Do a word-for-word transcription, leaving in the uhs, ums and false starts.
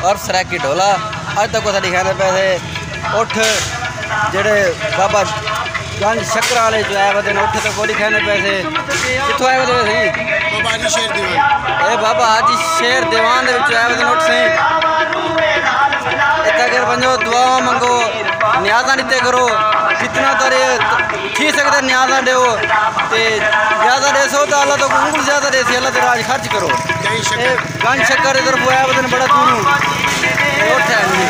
اور سرائیکی ڈھولا۔ اڄ تک اساں ݙکھائے پئے سے اٹھ، جڑے بابا گنج شکر والے جو آئے ودے نے، اٹھ تک کولی کھانے پئے سے۔ کتھوں آئے ودے سئیں؟ بابا حاجی شیر دیوان۔ اے بابا حاجی شیر دیوان دے وچوں آئے ودے نے اٹھ سئیں۔ اتھاں اگر ونجو، دعا منگو، نیازاں ݙتے کرو، جتنا تارے تھی سڳدے نیازاں ݙیو، تے زیادہ ݙیسو تاں اللہ تہاکوں زیادہ ݙیسی، اللہ دے راہ خرچ کرو۔ جی شکر۔ اے گنج شکر دی طرفوں آئے ودے نے، بڑا دوروں۔ اے اٹھ ہے جی۔